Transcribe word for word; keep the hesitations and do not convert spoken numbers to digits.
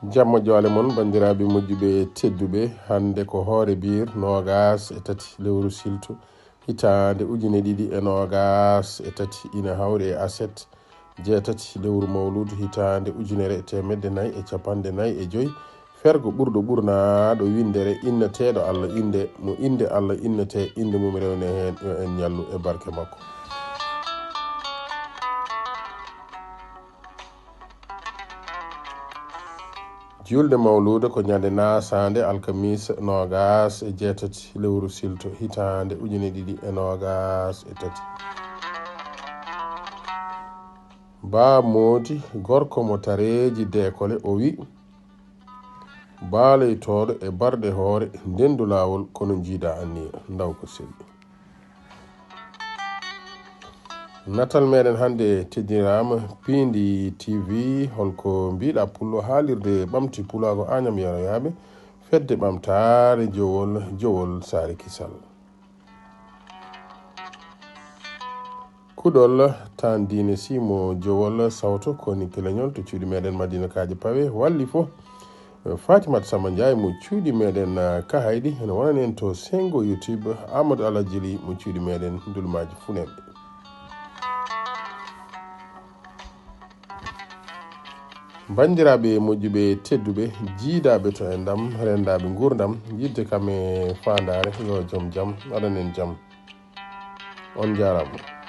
Jamma joole mon, banndiraaɓe moƴƴuɓe tedduɓe. Hannde ko hoore biir noogaas e tati lewru silto, hitaande ujine ɗiɗi e noogaas e tati, ina hawri e aset jeetati lewru mawluudu, hitaande ujunere e teemedde nayi e capanɗe nayi e joy. Fergo ɓurɗo ɓurnaaɗo winndere inneteeɗo Allah, innde mo innde Allah innetee, innde mum rewne heen, yo en ñallu e barke makko. Julde mawluuda ko ñande naasaande alkamiisa noogaas e jeetati lewru silto, hitaande ujine ɗiɗi e noogaas e tati. Baa Moodi, gorko mo tareeji deekole, o wi: "Baaleytooɗo e barɗe hoore, ndendu laawol, kono njiida anniya, ndaw ko selli." Natal meɗen hannde teddiniraama Piindi T V. Holko mbiɗa pullo haalirde ɓamti pulaago Añam Yaroyaaɓe, fedde ɓamtaare Jowol, Jowol Saare Kisal. Kuɗol tan diine simo Jowol sawto koni keleñol to cuuɗi meɗen Madina Kaaji Pawe walli fof. Fatimat Samba Ndiaye mo cuuɗi meɗen, ah, Kahayɗi, ene wonani en to Sengo YouTube, Amadou Alhaji Ly mo cuuɗi meɗen Ndulmaaji Funeeɓe. Banndiraaɓe moƴƴuɓe tedduɓe, jiidaaɓe to en ɗam, renndaaɓe nguurndam, yidde kam e faandaare, yo joom jam waɗan en jam. On njaaraama.